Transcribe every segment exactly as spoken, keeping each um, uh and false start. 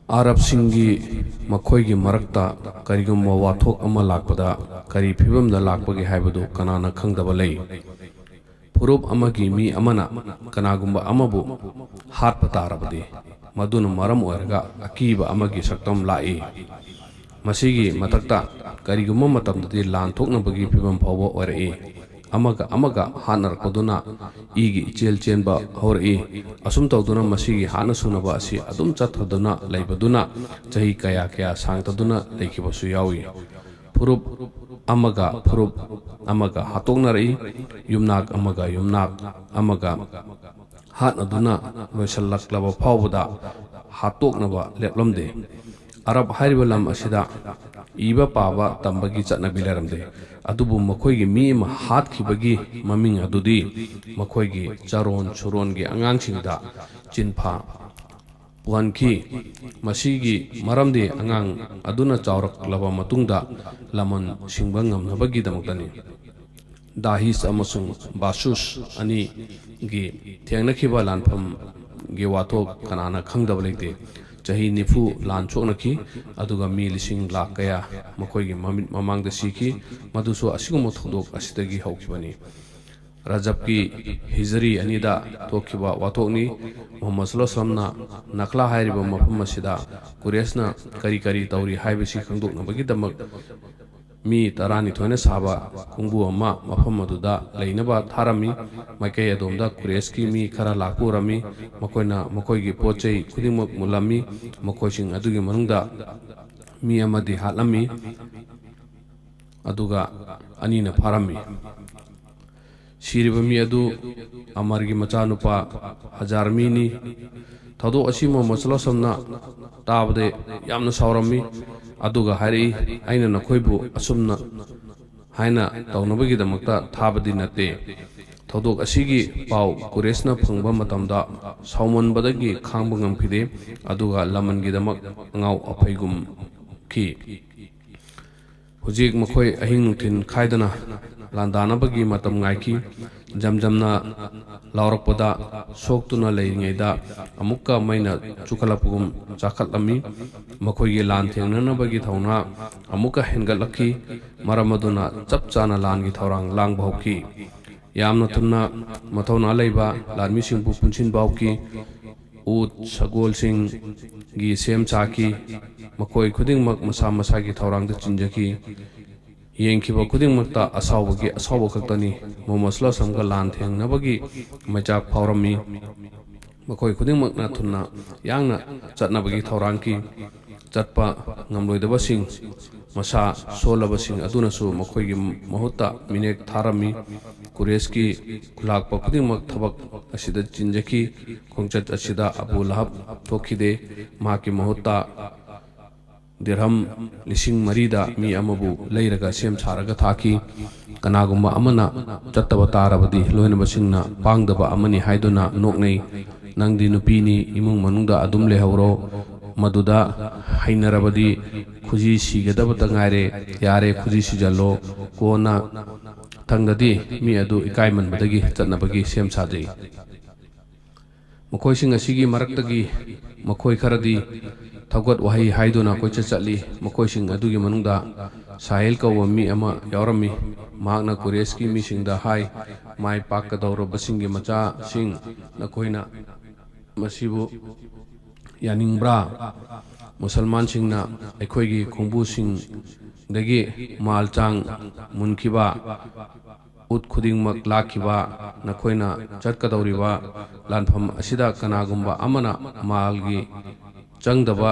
ꯑꯥꯔꯕꯁꯤꯡꯒꯤ ꯃꯈꯣꯏꯒꯤ ꯃꯔꯛꯇ ꯀꯔꯤꯒꯨꯝꯕ ꯋꯥꯊꯣꯛ ꯑꯃ ꯂꯥꯛꯄꯗ ꯀꯔꯤ ꯐꯤꯕꯝꯗ ꯂꯥꯛꯄꯒꯦ ꯍꯥꯏꯕꯗꯨ ꯀꯅꯥꯅ ꯈꯪꯗꯕ ꯂꯩ? ꯐꯨꯔꯨꯞ ꯑꯃꯒꯤ ꯃꯤ ꯑꯃꯅ ꯀꯅꯥꯒꯨꯝꯕ ꯑꯃꯕꯨ ꯍꯥꯠꯄ ꯇꯥꯔꯕꯗꯤ, ꯃꯗꯨꯅ ꯃꯔꯝ ꯑꯣꯏꯔꯒ ꯑꯀꯤꯕ ꯑꯃꯒꯤ ꯁꯛꯇꯝ ꯂꯥꯛꯏ꯫ ꯃꯁꯤꯒꯤ ꯃꯊꯛꯇ, ꯀꯔꯤꯒꯨꯝꯕ ꯃꯇꯝꯗꯗꯤ ꯂꯥꯟ ꯊꯣꯛꯅꯕꯒꯤ ꯐꯤꯕꯝ ꯐꯥꯎꯕ ꯑꯣꯏꯔꯛꯏ꯫ ꯑꯃꯒ ꯑꯃꯒ ꯍꯥꯠꯅꯔꯛꯄꯗꯨꯅ ꯏꯒꯤ ꯏꯆꯦꯜ ꯆꯦꯟꯕ ꯍꯧꯔꯛꯏ꯫ ꯑꯁꯨꯝ ꯇꯧꯗꯨꯅ ꯃꯁꯤꯒꯤ ꯍꯥꯠꯅ ꯁꯨꯅꯕ ꯑꯁꯤ ꯑꯗꯨꯝ ꯆꯠꯊꯗꯨꯅ ꯂꯩꯕꯗꯨꯅ ꯆꯍꯤ ꯀꯌꯥ ꯀꯌꯥ ꯁꯥꯡꯊꯗꯨꯅ ꯂꯩꯈꯤꯕꯁꯨ ꯌꯥꯎꯏ꯫ ꯐꯨꯔꯨꯞ ꯑꯃꯒ ꯐꯨꯔꯨꯞ ꯑꯃꯒ ꯍꯥꯠꯇꯣꯛꯅꯔꯛꯏ꯫ ꯌꯨꯝꯅꯥꯛ ꯑꯃꯒ ꯌꯨꯝꯅꯥꯛ ꯑꯃꯒ ꯍꯥꯠꯅꯗꯨꯅ ꯂꯣꯏꯁꯤꯜꯂꯛꯂꯕ ꯐꯥꯎꯕꯗ ꯍꯥꯠꯇꯣꯛꯅꯕ ꯂꯦꯞꯂꯝꯗꯦ꯫ ꯑꯔꯕ ꯍꯥꯏꯔꯤꯕ ꯂꯝ ꯑꯁꯤꯗ ꯏꯕ ꯄꯥꯕ ꯇꯝꯕꯒꯤ ꯆꯠꯅꯕꯤ ꯂꯩꯔꯝꯗꯦ꯫ ꯑꯗꯨꯕꯨ ꯃꯈꯣꯏꯒꯤ ꯃꯤ ꯑꯃ ꯍꯥꯠꯈꯤꯕꯒꯤ ꯃꯃꯤꯡ ꯑꯗꯨꯗꯤ ꯃꯈꯣꯏꯒꯤ ꯆꯔꯣꯟ ꯁꯨꯔꯣꯟꯒꯤ ꯑꯉꯥꯡꯁꯤꯡꯗ ꯆꯤꯟꯐꯥ ꯄꯨꯍꯟꯈꯤ꯫ ꯃꯁꯤꯒꯤ ꯃꯔꯝꯗꯤ ꯑꯉꯥꯡ ꯑꯗꯨꯅ ꯆꯥꯎꯔꯛꯂꯕ ꯃꯇꯨꯡꯗ ꯂꯃꯟ ꯁꯤꯡꯕ ꯉꯝꯅꯕꯒꯤꯗꯃꯛꯇꯅꯤ꯫ ꯗꯥꯍꯤꯁ ꯑꯃꯁꯨꯡ ꯕꯥꯁꯨꯁ ꯑꯅꯤꯒꯤ ꯊꯦꯡꯅꯈꯤꯕ ꯂꯥꯟꯐꯝꯒꯤ ꯋꯥꯊꯣꯛ ꯀꯅꯥꯅ ꯈꯪꯗꯕ ꯂꯩꯇꯦ꯫ ꯆꯍꯤ ꯅꯤꯐꯨ ꯂꯥꯟ ꯁꯣꯛꯅꯈꯤ, ꯑꯗꯨꯒ ꯃꯤ ꯂꯤꯁꯤꯡ ꯂꯥꯈ ꯀꯌꯥ ꯃꯈꯣꯏꯒꯤ ꯃꯃꯤꯠ ꯃꯃꯥꯡꯗ ꯁꯤꯈꯤ꯫ ꯃꯗꯨꯁꯨ ꯑꯁꯤꯒꯨꯝꯕ ꯊꯧꯗꯣꯛ ꯑꯁꯤꯗꯒꯤ ꯍꯧꯈꯤꯕꯅꯤ꯫ ꯔꯖꯕꯀꯤ ꯍꯤꯖꯔꯤ ꯑꯅꯤꯗ ꯊꯣꯛꯈꯤꯕ ꯋꯥꯊꯣꯛꯅꯤ꯫ ꯃꯨꯍꯝꯃꯗ ꯁꯜꯂꯜꯂꯥꯍꯨ ꯑꯂꯥꯏꯍꯤ ꯋꯥꯁꯜꯂꯝꯅ ꯅꯈꯂꯥ ꯍꯥꯏꯔꯤꯕ ꯃꯐꯝ ꯑꯁꯤꯗ ꯀꯨꯔꯦꯁꯅ ꯀꯔꯤ ꯀꯔꯤ ꯇꯧꯔꯤ ꯍꯥꯏꯕꯁꯤ ꯈꯪꯗꯣꯛꯅꯕꯒꯤꯗꯃꯛ ꯃꯤ ꯇꯔꯥꯅꯤꯊꯣꯏꯅ ꯁꯥꯕ ꯀꯣꯡꯕꯨ ꯑꯃ ꯃꯐꯝ ꯑꯗꯨꯗ ꯂꯩꯅꯕ ꯊꯥꯔꯝꯃꯤ꯫ ꯃꯥꯏꯀꯩ ꯑꯗꯣꯝꯗ ꯀꯨꯔꯦꯁꯀꯤ ꯃꯤ ꯈꯔ ꯂꯥꯛꯄ ꯎꯔꯝꯃꯤ꯫ ꯃꯈꯣꯏꯅ ꯃꯈꯣꯏꯒꯤ ꯄꯣꯠ ꯆꯩ ꯈꯨꯗꯤꯡꯃꯛ ꯃꯨꯜꯂꯝꯃꯤ꯫ ꯃꯈꯣꯏꯁꯤꯡ ꯑꯗꯨꯒꯤ ꯃꯅꯨꯡꯗ ꯃꯤ ꯑꯃꯗꯤ ꯍꯥꯠꯂꯝꯃꯤ, ꯑꯗꯨꯒ ꯑꯅꯤꯅ ꯐꯥꯔꯝꯃꯤ꯫ ꯁꯤꯔꯤꯕ ꯃꯤ ꯑꯗꯨ ꯑꯃꯔꯒꯤ ꯃꯆꯥꯅꯨꯄꯥ ꯍꯖꯥꯔꯃꯤꯅꯤ꯫ ꯊꯧꯗꯣꯛ ꯑꯁꯤ ꯃꯨꯍꯝꯃꯗ ꯁꯜꯂꯜꯂꯥꯍꯨ ꯑꯂꯥꯏꯍꯤ ꯋꯥꯁꯜꯂꯝꯅ ꯇꯥꯕꯗ ꯌꯥꯝꯅ ꯁꯥꯎꯔꯝꯃꯤ, ꯑꯗꯨꯒ ꯍꯥꯏꯔꯛꯏ, "ꯑꯩꯅ ꯅꯈꯣꯏꯕꯨ ꯑꯁꯨꯝꯅ ꯍꯥꯏꯅ ꯇꯧꯅꯕꯒꯤꯗꯃꯛꯇ ꯊꯥꯕꯗꯤ ꯅꯠꯇꯦ꯫ ꯊꯧꯗꯣꯛ ꯑꯁꯤꯒꯤ ꯄꯥꯎ ꯀꯨꯔꯦꯁꯅ ꯐꯪꯕ ꯃꯇꯝꯗ ꯁꯥꯎꯃꯟꯕꯗꯒꯤ ꯈꯥꯡꯕ ꯉꯝꯈꯤꯗꯦ, ꯑꯗꯨꯒ ꯂꯃꯟꯒꯤꯗꯃꯛ ꯑꯉꯥꯎ ꯑꯐꯩꯒꯨꯝꯈꯤ"꯫ ꯍꯧꯖꯤꯛ ꯃꯈꯣꯏ ꯑꯍꯤꯡ ꯅꯨꯡꯊꯤꯜ ꯈꯥꯏꯗꯅ ꯂꯥꯟꯗꯥꯅꯕꯒꯤ ꯃꯇꯝ ꯉꯥꯏꯈꯤ꯫ ꯖꯝ ꯖꯝꯅ ꯂꯥꯎꯔꯛꯄꯗ ꯁꯣꯛꯇꯨꯅ ꯂꯩꯔꯤꯉꯩꯗ ꯑꯃꯨꯛꯀ ꯃꯩꯅ ꯆꯨꯈꯠꯂꯛꯄꯒꯨꯝ ꯆꯥꯈꯠꯂꯝꯃꯤ꯫ ꯃꯈꯣꯏꯒꯤ ꯂꯥꯟ ꯊꯦꯡꯅꯅꯕꯒꯤ ꯊꯧꯅꯥ ꯑꯃꯨꯛꯀ ꯍꯦꯟꯒꯠꯂꯛꯈꯤ꯫ ꯃꯔꯝ ꯑꯗꯨꯅ ꯆꯞ ꯆꯥꯅ ꯂꯥꯟꯒꯤ ꯊꯧꯔꯥꯡ ꯂꯥꯡꯕ ꯍꯧꯈꯤ꯫ ꯌꯥꯝꯅ ꯊꯨꯅ ꯃꯊꯧꯅꯥ ꯂꯩꯕ ꯂꯥꯟꯃꯤꯁꯤꯡꯕꯨ ꯄꯨꯟꯁꯤꯟꯕ ꯍꯧꯈꯤ꯫ ꯎꯠ ꯁꯒꯣꯜꯁꯤꯡꯒꯤ ꯁꯦꯝ ꯁꯥꯈꯤ꯫ ꯃꯈꯣꯏ ꯈꯨꯗꯤꯡꯃꯛ ꯃꯁꯥ ꯃꯁꯥꯒꯤ ꯊꯧꯔꯥꯡꯗ ꯆꯤꯟꯖꯈꯤ꯫ ꯌꯦꯡꯈꯤꯕ ꯈꯨꯗꯤꯡꯃꯛꯇ ꯑꯁꯥꯎꯕꯒꯤ ꯑꯁꯥꯎꯕ ꯈꯛꯇꯅꯤ꯫ ꯃꯣꯍꯝꯃꯗ ꯁꯨꯜꯂꯥꯍ ꯁꯂꯥꯝꯒ ꯂꯥꯟ ꯊꯦꯡꯅꯕꯒꯤ ꯃꯩꯆꯥꯛ ꯐꯥꯎꯔꯝꯃꯤ꯫ ꯃꯈꯣꯏ ꯈꯨꯗꯤꯡꯃꯛꯅ ꯊꯨꯅ ꯌꯥꯡꯅ ꯆꯠꯅꯕꯒꯤ ꯊꯧꯔꯥꯡꯈꯤ꯫ ꯆꯠꯄ ꯉꯝꯂꯣꯏꯗꯕꯁꯤꯡ, ꯃꯁꯥ ꯁꯣꯜꯂꯕꯁꯤꯡ ꯑꯗꯨꯅꯁꯨ ꯃꯈꯣꯏꯒꯤ ꯃꯍꯨꯠꯇ ꯃꯤꯅꯦꯛ ꯊꯥꯔꯝꯃꯤ꯫ ꯀꯨꯔꯦꯁꯀꯤ ꯈꯨꯂꯥꯛꯄ ꯈꯨꯗꯤꯡꯃꯛ ꯊꯕꯛ ꯑꯁꯤꯗ ꯆꯤꯟꯖꯈꯤ꯫ ꯈꯣꯡꯆꯠ ꯑꯁꯤꯗ ꯑꯕꯨ ꯂꯍꯕ ꯊꯣꯛꯈꯤꯗꯦ꯫ ꯃꯍꯥꯛꯀꯤ ꯃꯍꯨꯠꯇ ꯗꯤꯔꯍꯝ ꯂꯤꯁꯤꯡ ꯃꯔꯤꯗ ꯃꯤ ꯑꯃꯕꯨ ꯂꯩꯔꯒ ꯁꯦꯝ ꯁꯥꯔꯒ ꯊꯥꯈꯤ꯫ ꯀꯅꯥꯒꯨꯝꯕ ꯑꯃꯅ ꯆꯠꯇꯕ ꯇꯥꯔꯕꯗꯤ ꯂꯣꯏꯅꯕꯁꯤꯡꯅ ꯄꯥꯡꯗꯕ ꯑꯃꯅꯤ ꯍꯥꯏꯗꯨꯅ ꯅꯣꯛꯅꯩ꯫ "ꯅꯪꯗꯤ ꯅꯨꯄꯤꯅꯤ, ꯏꯃꯨꯡ ꯃꯅꯨꯡꯗ ꯑꯗꯨꯝ ꯂꯩꯍꯧꯔꯣ꯫ ꯃꯗꯨꯗ ꯍꯩꯅꯔꯕꯗꯤ ꯈꯨꯖꯤ ꯁꯤꯒꯗꯕꯇ ꯉꯥꯏꯔꯦ꯫ ꯌꯥꯔꯦ, ꯈꯨꯖꯤ ꯁꯤꯖꯜꯂꯣ꯫ ꯀꯣꯟꯅ ꯊꯪꯗꯗꯤ ꯃꯤ ꯑꯗꯨ ꯏꯀꯥꯏꯃꯟꯕꯗꯒꯤ ꯆꯠꯅꯕꯒꯤ ꯁꯦꯝ ꯁꯥꯖꯩ"꯫ ꯃꯈꯣꯏꯁꯤꯡ ꯑꯁꯤꯒꯤ ꯃꯔꯛꯇꯒꯤ ꯃꯈꯣꯏ ꯈꯔꯗꯤ ꯊꯧꯒꯠ ꯋꯥꯍꯩ ꯍꯥꯏꯗꯨꯅ ꯀꯣꯏꯆꯠ ꯆꯠꯂꯤ꯫ ꯃꯈꯣꯏꯁꯤꯡ ꯑꯗꯨꯒꯤ ꯃꯅꯨꯡꯗ ꯁꯥꯍꯤꯜ ꯀꯧꯕ ꯃꯤ ꯑꯃ ꯌꯥꯎꯔꯝꯃꯤ꯫ ꯃꯍꯥꯛꯅ ꯀꯨꯔꯦꯁꯀꯤ ꯃꯤꯁꯤꯡꯗ ꯍꯥꯏ, "ꯃꯥꯏ ꯄꯥꯛꯀꯗꯧꯔꯕꯁꯤꯡꯒꯤ ꯃꯆꯥꯁꯤꯡ, ꯅꯈꯣꯏꯅ ꯃꯁꯤꯕꯨ ꯌꯥꯅꯤꯡꯕ꯭ꯔꯥ? ꯃꯨꯁꯜꯃꯥꯟꯁꯤꯡꯅ ꯑꯩꯈꯣꯏꯒꯤ ꯈꯣꯡꯕꯨꯁꯤꯡꯗꯒꯤ ꯃꯥꯜ ꯆꯥꯡ ꯃꯨꯟꯈꯤꯕ, ꯎꯠ ꯈꯨꯗꯤꯡꯃꯛ ꯂꯥꯛꯈꯤꯕ, ꯅꯈꯣꯏꯅ ꯆꯠꯀꯗꯧꯔꯤꯕ ꯂꯥꯟꯐꯝ ꯑꯁꯤꯗ ꯀꯅꯥꯒꯨꯝꯕ ꯑꯃꯅ ꯃꯥꯜꯒꯤ ꯆꯪꯗꯕ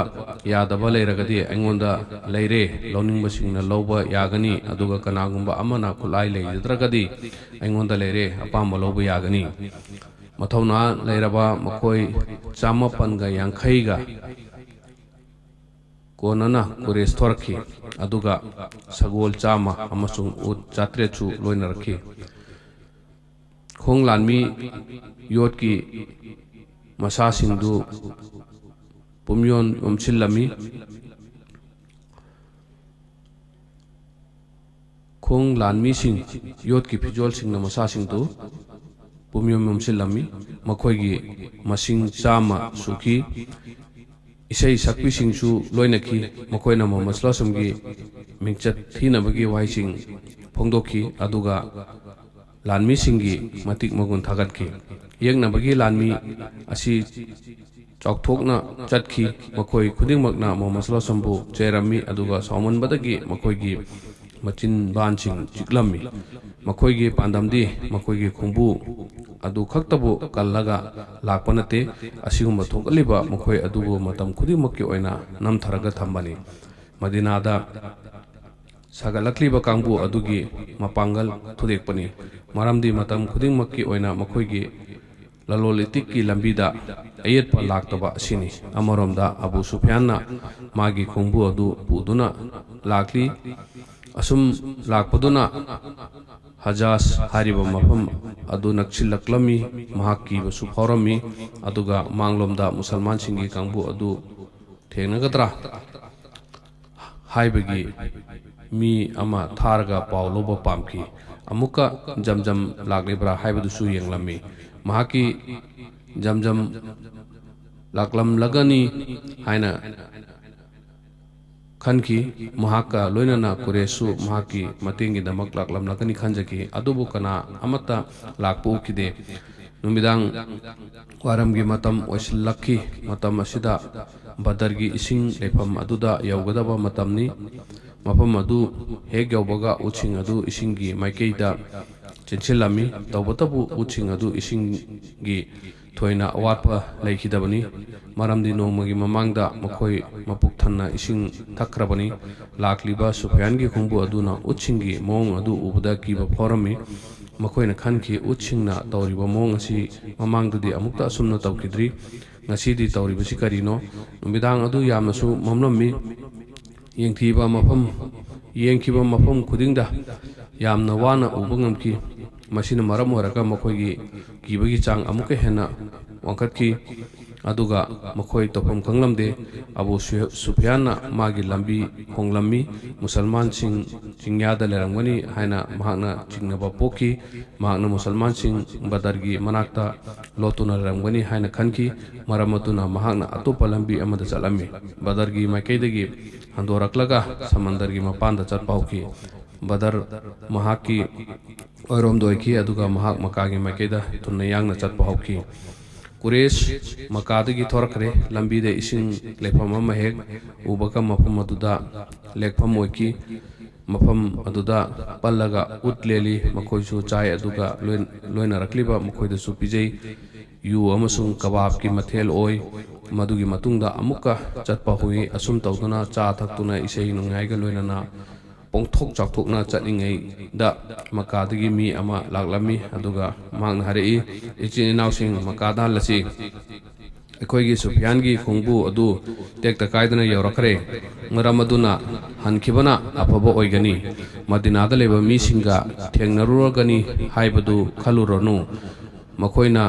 ꯌꯥꯗꯕ ꯂꯩꯔꯒꯗꯤ ꯑꯩꯉꯣꯟꯗ ꯂꯩꯔꯦ, ꯂꯧꯅꯤꯡꯕꯁꯤꯡꯅ ꯂꯧꯕ ꯌꯥꯒꯅꯤ꯫ ꯑꯗꯨꯒ ꯀꯅꯥꯒꯨꯝꯕ ꯑꯃꯅ ꯈꯨꯠꯂꯥꯏ ꯂꯩꯖꯗ꯭ꯔꯒꯗꯤ ꯑꯩꯉꯣꯟꯗ ꯂꯩꯔꯦ, ꯑꯄꯥꯝꯕ ꯂꯧꯕ ꯌꯥꯒꯅꯤ"꯫ ꯃꯊꯧꯅꯥ ꯂꯩꯔꯕ ꯃꯈꯣꯏ ꯆꯥꯃꯥꯄꯟꯒ ꯌꯥꯡꯈꯩꯒ ꯀꯣꯟꯅꯅ ꯀꯨꯔꯦꯁ ꯊꯣꯔꯛꯈꯤ, ꯑꯗꯨꯒ ꯁꯒꯣꯜ ꯆꯥꯝꯃ ꯑꯃꯁꯨꯡ ꯎꯠ ꯆꯥꯇ꯭ꯔꯦꯠꯁꯨ ꯂꯣꯏꯅꯔꯛꯈꯤ꯫ ꯈꯣꯡ ꯂꯥꯟꯃꯤ ꯌꯣꯠꯀꯤ ꯃꯁꯥꯁꯤꯡꯗꯨ ꯄꯨꯝꯌꯣꯝ ꯌꯣꯝꯁꯤꯜꯂꯝꯃꯤ꯫ ꯈꯣꯡ ꯂꯥꯟꯃꯤꯁꯤꯡ, ꯌꯣꯠꯀꯤ ꯐꯤꯖꯣꯜꯁꯤꯡꯅ ꯃꯁꯥꯁꯤꯡꯗꯨ ꯄꯨꯝꯌꯣꯝ ꯌꯣꯝꯁꯤꯜꯂꯝꯃꯤ꯫ ꯃꯈꯣꯏꯒꯤ ꯃꯁꯤꯡ ꯆꯥꯝꯃ ꯁꯨꯈꯤ꯫ ꯏꯁꯩ ꯁꯛꯄꯤꯁꯤꯡꯁꯨ ꯂꯣꯏꯅꯈꯤ꯫ ꯃꯈꯣꯏꯅ ꯃꯣꯍꯝꯃꯗ ꯁꯜꯂꯥꯍꯨ ꯑꯂꯩꯍꯤ ꯋꯥꯁꯜꯂꯝꯒꯤ ꯃꯤꯡꯆꯠ ꯊꯤꯅꯕꯒꯤ ꯋꯥꯍꯩꯁꯤꯡ ꯐꯣꯡꯗꯣꯛꯈꯤ, ꯑꯗꯨꯒ ꯂꯥꯟꯃꯤꯁꯤꯡꯒꯤ ꯃꯇꯤꯛ ꯃꯒꯨꯟ ꯊꯥꯒꯠꯈꯤ꯫ ꯌꯦꯛꯅꯕꯒꯤ ꯂꯥꯟꯃꯤ ꯑꯁꯤ ꯆꯥꯎꯊꯣꯛꯅ ꯆꯠꯈꯤ꯫ ꯃꯈꯣꯏ ꯈꯨꯗꯤꯡꯃꯛꯅ ꯃꯣꯍꯝꯃꯗ ꯁꯜꯂꯥꯍꯨ ꯑꯂꯩꯍꯤ ꯋꯥꯁꯜꯂꯝꯕꯨ ꯆꯩꯔꯝꯃꯤ, ꯑꯗꯨꯒ ꯁꯥꯎꯃꯟꯕꯗꯒꯤ ꯃꯈꯣꯏꯒꯤ ꯃꯆꯤꯟꯕꯥꯟꯁꯤꯡ ꯆꯤꯛꯂꯝꯃꯤ꯫ ꯃꯈꯣꯏꯒꯤ ꯄꯥꯟꯗꯝꯗꯤ ꯃꯈꯣꯏꯒꯤ ꯈꯣꯡꯕꯨ ꯑꯗꯨ ꯈꯛꯇꯕꯨ ꯀꯜꯂꯒ ꯂꯥꯛꯄ ꯅꯠꯇꯦ꯫ ꯑꯁꯤꯒꯨꯝꯕ ꯊꯣꯛꯍꯜꯂꯤꯕ ꯃꯈꯣꯏ ꯑꯗꯨꯕꯨ ꯃꯇꯝ ꯈꯨꯗꯤꯡꯃꯛꯀꯤ ꯑꯣꯏꯅ ꯅꯝꯊꯔꯒ ꯊꯝꯕꯅꯤ꯫ ꯃꯗꯤꯅꯥꯗ ꯁꯥꯒꯠꯂꯛꯂꯤꯕ ꯀꯥꯡꯕꯨ ꯑꯗꯨꯒꯤ ꯃꯄꯥꯡꯒꯜ ꯊꯨꯗꯦꯛꯄꯅꯤ꯫ ꯃꯔꯝꯗꯤ ꯃꯇꯝ ꯈꯨꯗꯤꯡꯃꯛꯀꯤ ꯑꯣꯏꯅ ꯃꯈꯣꯏꯒꯤ ꯂꯂꯣꯟ ꯏꯇꯤꯛꯀꯤ ꯂꯝꯕꯤꯗ ꯑꯌꯦꯠꯄ ꯂꯥꯛꯇꯕ ꯑꯁꯤꯅꯤ꯫ ꯑꯃꯔꯣꯝꯗ ꯑꯕꯨ ꯁꯨꯐꯤꯌꯥꯟꯅ ꯃꯥꯒꯤ ꯈꯣꯡꯕꯨ ꯑꯗꯨ ꯄꯨꯗꯨꯅ ꯂꯥꯛꯂꯤ꯫ ꯑꯁꯨꯝ ꯂꯥꯛꯄꯗꯨꯅ ꯍꯖꯥꯖ ꯍꯥꯏꯔꯤꯕ ꯃꯐꯝ ꯑꯗꯨ ꯅꯛꯁꯤꯜꯂꯛꯂꯝꯃꯤ꯫ ꯃꯍꯥꯛ ꯀꯤꯕꯁꯨ ꯐꯥꯎꯔꯝꯃꯤ, ꯑꯗꯨꯒ ꯃꯥꯡꯂꯣꯝꯗ ꯃꯨꯁꯜꯃꯥꯟꯁꯤꯡꯒꯤ ꯀꯥꯡꯕꯨ ꯑꯗꯨ ꯊꯦꯡꯅꯒꯗ꯭ꯔꯥ ꯍꯥꯏꯕꯒꯤ ꯃꯤ ꯑꯃ ꯊꯥꯔꯒ ꯄꯥꯎ ꯂꯧꯕ ꯄꯥꯝꯈꯤ꯫ ꯑꯃꯨꯛꯀ ꯖꯝꯖꯝ ꯂꯥꯛꯂꯤꯕ꯭ꯔꯥ ꯍꯥꯏꯕꯗꯨꯁꯨ ꯌꯦꯡꯂꯝꯃꯤ꯫ ꯃꯍꯥꯛꯀꯤ ꯖꯝꯖꯝ ꯂꯥꯛꯂꯝꯂꯒꯅꯤ ꯍꯥꯏꯅ ꯈꯟꯈꯤ꯫ ꯃꯍꯥꯛꯀ ꯂꯣꯏꯅꯅ ꯀꯨꯔꯦꯁꯁꯨ ꯃꯍꯥꯛꯀꯤ ꯃꯇꯦꯡꯒꯤꯗꯃꯛ ꯂꯥꯛꯂꯝꯂꯒꯅꯤ ꯈꯟꯖꯈꯤ, ꯑꯗꯨꯕꯨ ꯀꯅꯥ ꯑꯃꯠꯇ ꯂꯥꯛꯄ ꯎꯈꯤꯗꯦ꯫ ꯅꯨꯃꯤꯗꯥꯡ ꯋꯥꯏꯔꯝꯒꯤ ꯃꯇꯝ ꯑꯣꯏꯁꯤꯜꯂꯛꯈꯤ꯫ ꯃꯇꯝ ꯑꯁꯤꯗ ꯕꯗꯔꯒꯤ ꯏꯁꯤꯡ ꯂꯩꯐꯝ ꯑꯗꯨꯗ ꯌꯧꯒꯗꯕ ꯃꯇꯝꯅꯤ꯫ ꯃꯐꯝ ꯑꯗꯨ ꯍꯦꯛ ꯌꯧꯕꯒ ꯎꯠꯁꯤꯡ ꯑꯗꯨ ꯏꯁꯤꯡꯒꯤ ꯃꯥꯏꯀꯩꯗ ꯆꯦꯟꯁꯤꯜꯂꯝꯃꯤ꯫ ꯇꯧꯕꯇꯕꯨ ꯎꯠꯁꯤꯡ ꯑꯗꯨ ꯏꯁꯤꯡꯒꯤ ꯊꯣꯏꯅ ꯑꯋꯥꯠꯄ ꯂꯩꯈꯤꯗꯕꯅꯤ, ꯃꯔꯝꯗꯤ ꯅꯣꯡꯃꯒꯤ ꯃꯃꯥꯡꯗ ꯃꯈꯣꯏ ꯃꯄꯨꯛ ꯊꯟꯅ ꯏꯁꯤꯡ ꯊꯛꯈ꯭ꯔꯕꯅꯤ꯫ ꯂꯥꯛꯂꯤꯕ ꯁꯨꯐꯤꯌꯥꯟꯒꯤ ꯈꯣꯡꯕꯨ ꯑꯗꯨꯅ ꯎꯠꯁꯤꯡꯒꯤ ꯃꯑꯣꯡ ꯑꯗꯨ ꯎꯕꯗ ꯀꯤꯕ ꯐꯥꯎꯔꯝꯃꯤ꯫ ꯃꯈꯣꯏꯅ ꯈꯟꯈꯤ, "ꯎꯠꯁꯤꯡꯅ ꯇꯧꯔꯤꯕ ꯃꯑꯣꯡ ꯑꯁꯤ ꯃꯃꯥꯡꯗꯗꯤ ꯑꯃꯨꯛꯇ ꯑꯁꯨꯝꯅ ꯇꯧꯈꯤꯗ꯭ꯔꯤ꯫ ꯉꯁꯤꯗꯤ ꯇꯧꯔꯤꯕꯁꯤ ꯀꯔꯤꯅꯣ?" ꯅꯨꯃꯤꯗꯥꯡ ꯑꯗꯨ ꯌꯥꯝꯅꯁꯨ ꯃꯝꯂꯝꯃꯤ꯫ ꯌꯦꯡꯊꯤꯕ ꯃꯐꯝ, ꯌꯦꯡꯈꯤꯕ ꯃꯐꯝ ꯈꯨꯗꯤꯡꯗ ꯌꯥꯝꯅ ꯋꯥꯅ ꯎꯕ ꯉꯝꯈꯤ꯫ ꯃꯁꯤꯅ ꯃꯔꯝ ꯑꯣꯏꯔꯒ ꯃꯈꯣꯏꯒꯤ ꯀꯤꯕꯒꯤ ꯆꯥꯡ ꯑꯃꯨꯛꯀ ꯍꯦꯟꯅ ꯋꯥꯡꯈꯠꯈꯤ꯫ ꯑꯗꯨꯒ ꯃꯈꯣꯏ ꯇꯧꯐꯝ ꯈꯪꯂꯝꯗꯦ꯫ ꯑꯕꯨ ꯁꯨ-, ꯁꯨꯐꯤꯌꯥꯟꯅ ꯃꯥꯒꯤ ꯂꯝꯕꯤ ꯍꯣꯡꯂꯝꯃꯤ꯫ ꯃꯨꯁꯜꯃꯥꯟꯁꯤꯡ ꯆꯤꯡꯌꯥꯗ ꯂꯩꯔꯝꯒꯅꯤ ꯍꯥꯏꯅ ꯃꯍꯥꯛꯅ ꯆꯤꯡꯅꯕ ꯄꯣꯛꯈꯤ꯫ ꯃꯍꯥꯛꯅ ꯃꯨꯁꯜꯃꯥꯟꯁꯤꯡ ꯕꯗꯔꯒꯤ ꯃꯅꯥꯛꯇ ꯂꯣꯠꯇꯨꯅ ꯂꯩꯔꯝꯒꯅꯤ ꯍꯥꯏꯅ ꯈꯟꯈꯤ꯫ ꯃꯔꯝ ꯑꯗꯨꯅ ꯃꯍꯥꯛꯅ ꯑꯇꯣꯞꯄ ꯂꯝꯕꯤ ꯑꯃꯗ ꯆꯠꯂꯝꯃꯤ꯫ ꯕꯗꯔꯒꯤ ꯃꯥꯏꯀꯩꯗꯒꯤ ꯍꯟꯗꯣꯔꯛꯂꯒ ꯁꯃꯟꯗꯔꯒꯤ ꯃꯄꯥꯟꯗ ꯆꯠꯄ ꯍꯧꯈꯤ꯫ ꯕꯗꯔ ꯃꯍꯥꯛꯀꯤ ꯑꯣꯏꯔꯣꯝꯗ ꯑꯣꯏꯈꯤ, ꯑꯗꯨꯒ ꯃꯍꯥꯛ ꯃꯀꯥꯒꯤ ꯃꯥꯏꯀꯩꯗ ꯊꯨꯅ ꯌꯥꯡꯅ ꯆꯠꯄ ꯍꯧꯈꯤ꯫ ꯀꯨꯔꯦꯁ ꯃꯀꯥꯗꯒꯤ ꯊꯣꯔꯛꯈ꯭ꯔꯦ꯫ ꯂꯝꯕꯤꯗ ꯏꯁꯤꯡ ꯂꯩꯐꯝ ꯑꯃ ꯍꯦꯛ ꯎꯕꯒ ꯃꯐꯝ ꯑꯗꯨꯗ ꯂꯦꯛꯐꯝ ꯑꯣꯏꯈꯤ꯫ ꯃꯐꯝ ꯑꯗꯨꯗ ꯄꯜꯂꯒ ꯎꯠ ꯂꯦꯜꯂꯤ꯫ ꯃꯈꯣꯏꯁꯨ ꯆꯥꯏ, ꯑꯗꯨꯒ ꯂꯣꯏ-, ꯂꯣꯏꯅꯔꯛꯂꯤꯕ ꯃꯈꯣꯏꯗꯁꯨ ꯄꯤꯖꯩ꯫ ꯌꯨ ꯑꯃꯁꯨꯡ ꯀꯕꯥꯕꯀꯤ ꯃꯊꯦꯜ ꯑꯣꯏ꯫ ꯃꯗꯨꯒꯤ ꯃꯇꯨꯡꯗ ꯑꯃꯨꯛꯀ ꯆꯠꯄ ꯍꯧꯏ꯫ ꯑꯁꯨꯝ ꯇꯧꯗꯨꯅ ꯆꯥ ꯊꯛꯇꯨꯅ ꯏꯁꯩ ꯅꯣꯡꯌꯥꯏꯒ ꯂꯣꯏꯅꯅ ꯄꯣꯡꯊꯣꯛ ꯆꯥꯎꯊꯣꯛꯅ ꯆꯠꯂꯤꯉꯩꯗ ꯃꯀꯥꯗꯒꯤ ꯃꯤ ꯑꯃ ꯂꯥꯛꯂꯝꯃꯤ꯫ ꯑꯗꯨꯒ ꯃꯍꯥꯛꯅ ꯍꯥꯏꯔꯛꯏ, "ꯏꯆꯤꯟ ꯏꯅꯥꯎꯁꯤꯡ, ꯃꯀꯥꯗ ꯍꯜꯂꯁꯤ꯫ ꯑꯩꯈꯣꯏꯒꯤ ꯁꯨꯐꯤꯌꯥꯟꯒꯤ ꯈꯣꯡꯕꯨ ꯑꯗꯨ ꯇꯦꯛꯇ ꯀꯥꯏꯗꯅ ꯌꯧꯔꯛꯈ꯭ꯔꯦ꯫ ꯃꯔꯝ ꯑꯗꯨꯅ ꯍꯟꯈꯤꯕꯅ ꯑꯐꯕ ꯑꯣꯏꯒꯅꯤ꯫ ꯃꯗꯤꯅꯥꯗ ꯂꯩꯕ ꯃꯤꯁꯤꯡꯒ ꯊꯦꯡꯅꯔꯨꯔꯒꯅꯤ ꯍꯥꯏꯕꯗꯨ ꯈꯜꯂꯨꯔꯅꯨ꯫ ꯃꯈꯣꯏꯅ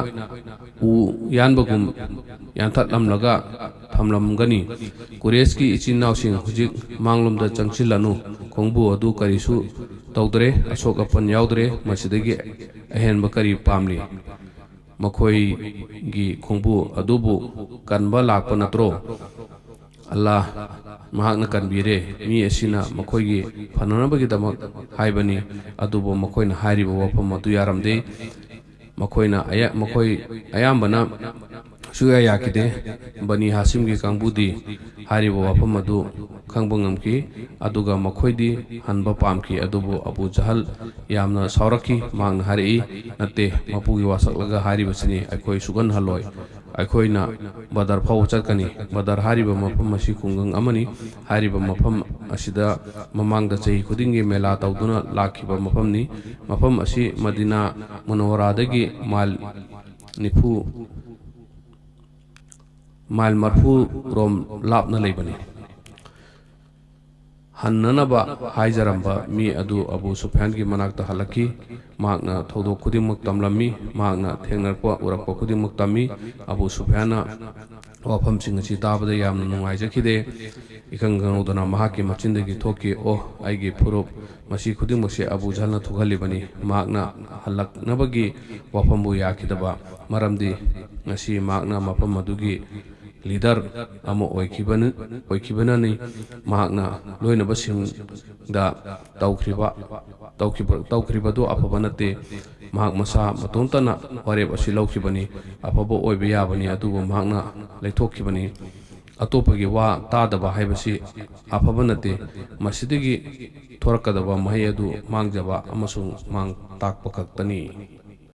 ꯎ ꯌꯥꯟꯕꯒꯨꯝ ꯌꯥꯟꯊꯠꯂꯝꯂꯒ ꯊꯝꯂꯝꯒꯅꯤ꯫ ꯀꯨꯔꯦꯁꯀꯤ ꯏꯆꯤꯟ ꯏꯅꯥꯎꯁꯤꯡ ꯍꯧꯖꯤꯛ ꯃꯥꯡꯂꯣꯝꯗ ꯆꯪꯁꯤꯜꯂꯅꯨ꯫ ꯈꯣꯡꯕꯨ ꯑꯗꯨ ꯀꯔꯤꯁꯨ ꯇꯧꯗ꯭ꯔꯦ, ꯑꯁꯣꯛ ꯑꯄꯟ ꯌꯥꯎꯗ꯭ꯔꯦ꯫ ꯃꯁꯤꯗꯒꯤ ꯑꯍꯦꯟꯕ ꯀꯔꯤ ꯄꯥꯝꯂꯤ? ꯃꯈꯣꯏꯒꯤ ꯈꯣꯡꯕꯨ ꯑꯗꯨꯕꯨ ꯀꯟꯕ ꯂꯥꯛꯄ ꯅꯠꯇ꯭ꯔꯣ? ꯑꯜꯂꯥꯍ ꯃꯍꯥꯛꯅ ꯀꯟꯕꯤꯔꯦ꯫ ꯃꯤ ꯑꯁꯤꯅ ꯃꯈꯣꯏꯒꯤ ꯐꯅꯅꯕꯒꯤꯗꯃꯛ ꯍꯥꯏꯕꯅꯤ, ꯑꯗꯨꯕꯨ ꯃꯈꯣꯏꯅ ꯍꯥꯏꯔꯤꯕ ꯋꯥꯐꯝ ꯑꯗꯨ ꯌꯥꯔꯝꯗꯦ꯫ ꯃꯈꯣꯏꯅ ꯑꯌꯥ-, ꯃꯈꯣꯏ ꯑꯌꯥꯝꯕꯅ ꯁꯨꯛꯌꯥ ꯌꯥꯈꯤꯗꯦ꯫ ꯕꯅꯤ ꯍꯥꯁꯤꯝꯒꯤ ꯀꯥꯡꯕꯨꯗꯤ ꯍꯥꯏꯔꯤꯕ ꯋꯥꯐꯝ ꯑꯗꯨ ꯈꯪꯕ ꯉꯝꯈꯤ, ꯑꯗꯨꯒ ꯃꯈꯣꯏꯗꯤ ꯍꯟꯕ ꯄꯥꯝꯈꯤ꯫ ꯑꯗꯨꯕꯨ ꯑꯕꯨ ꯖꯍꯜ ꯌꯥꯝꯅ ꯁꯥꯎꯔꯛꯈꯤ꯫ ꯃꯍꯥꯛꯅ ꯍꯥꯏꯔꯛꯏ, "ꯅꯠꯇꯦ, ꯃꯄꯨꯒꯤ ꯋꯥꯁꯛꯂꯒ ꯍꯥꯏꯔꯤꯕꯁꯤꯅꯤ, ꯑꯩꯈꯣꯏ ꯁꯨꯛꯍꯟꯍꯜꯂꯣꯏ꯫ ꯑꯩꯈꯣꯏꯅ ꯕꯗꯔ ꯐꯥꯎꯕ ꯆꯠꯀꯅꯤ꯫ ꯕꯗꯔ ꯍꯥꯏꯔꯤꯕ ꯃꯐꯝ ꯑꯁꯤ ꯈꯨꯡꯒꯪ ꯑꯃꯅꯤ꯫ ꯍꯥꯏꯔꯤꯕ ꯃꯐꯝ ꯑꯁꯤꯗ ꯃꯃꯥꯡꯗ ꯆꯍꯤ ꯈꯨꯗꯤꯡꯒꯤ ꯃꯦꯂꯥ ꯇꯧꯗꯨꯅ ꯂꯥꯛꯈꯤꯕ ꯃꯐꯝꯅꯤ꯫ ꯃꯐꯝ ꯑꯁꯤ ꯃꯗꯤꯅꯥ ꯃꯨꯅꯧꯋꯔꯥꯗꯒꯤ ꯃꯥꯏꯜ ꯅꯤꯐꯨ, ꯃꯥꯏꯜ ꯃꯔꯐꯨ ꯔꯣꯝ ꯂꯥꯞꯅ ꯂꯩꯕꯅꯤ"꯫ ꯍꯟꯅꯅꯕ ꯍꯥꯏꯖꯔꯝꯕ ꯃꯤ ꯑꯗꯨ ꯑꯕꯨ ꯁꯨꯐꯤꯌꯥꯟꯒꯤ ꯃꯅꯥꯛꯇ ꯍꯜꯂꯛꯈꯤ꯫ ꯃꯍꯥꯛꯅ ꯊꯧꯗꯣꯛ ꯈꯨꯗꯤꯡꯃꯛ ꯇꯝꯂꯝꯃꯤ꯫ ꯃꯍꯥꯛꯅ ꯊꯦꯡꯅꯔꯛꯄ, ꯎꯔꯛꯄ ꯈꯨꯗꯤꯡꯃꯛ ꯇꯝꯃꯤ꯫ ꯑꯕꯨ ꯁꯨꯐꯤꯌꯥꯟꯅ ꯋꯥꯐꯝꯁꯤꯡ ꯑꯁꯤ ꯇꯥꯕꯗ ꯌꯥꯝꯅ ꯅꯨꯡꯉꯥꯏꯖꯈꯤꯗꯦ꯫ ꯏꯈꯪ ꯈꯪꯍꯧꯗꯅ ꯃꯍꯥꯛꯀꯤ ꯃꯆꯤꯟꯗꯒꯤ ꯊꯣꯛꯈꯤ, "ꯑꯣ, ꯑꯩꯒꯤ ꯐꯨꯔꯨꯞ, ꯃꯁꯤ ꯈꯨꯗꯤꯡꯃꯛꯁꯦ ꯑꯕꯨ ꯖꯍꯜꯅ ꯊꯣꯛꯍꯜꯂꯤꯕꯅꯤ꯫ ꯃꯍꯥꯛꯅ ꯍꯜꯂꯛꯅꯕꯒꯤ ꯋꯥꯐꯝꯕꯨ ꯌꯥꯈꯤꯗꯕ ꯃꯔꯝꯗꯤ ꯉꯁꯤ ꯃꯍꯥꯛꯅ ꯃꯐꯝ ꯑꯗꯨꯒꯤ ꯂꯤꯗꯔ ꯑꯃ ꯑꯣꯏꯈꯤꯕꯅ-, ꯑꯣꯏꯈꯤꯕꯅꯅꯤ꯫ ꯃꯍꯥꯛꯅ ꯂꯣꯏꯅꯕꯁꯤꯡꯗ ꯇꯧꯈ꯭ꯔꯤꯕ, ꯇꯧꯈꯤꯕ, ꯇꯧꯈ꯭ꯔꯤꯕꯗꯨ ꯑꯐꯕ ꯅꯠꯇꯦ꯫ ꯃꯍꯥꯛ ꯃꯁꯥ ꯃꯇꯣꯝꯇꯅ ꯋꯥꯔꯦꯞ ꯑꯁꯤ ꯂꯧꯈꯤꯕꯅꯤ꯫ ꯑꯐꯕ ꯑꯣꯏꯕ ꯌꯥꯕꯅꯤ, ꯑꯗꯨꯕꯨ ꯃꯍꯥꯛꯅ ꯂꯩꯊꯣꯛꯈꯤꯕꯅꯤ꯫ ꯑꯇꯣꯞꯄꯒꯤ ꯋꯥ ꯇꯥꯗꯕ ꯍꯥꯏꯕꯁꯤ ꯑꯐꯕ ꯅꯠꯇꯦ꯫ ꯃꯁꯤꯗꯒꯤ ꯊꯣꯔꯛꯀꯗꯕ ꯃꯍꯩ ꯑꯗꯨ ꯃꯥꯡꯖꯕ ꯑꯃꯁꯨꯡ ꯃꯥꯡ ꯇꯥꯛꯄ ꯈꯛꯇꯅꯤ"꯫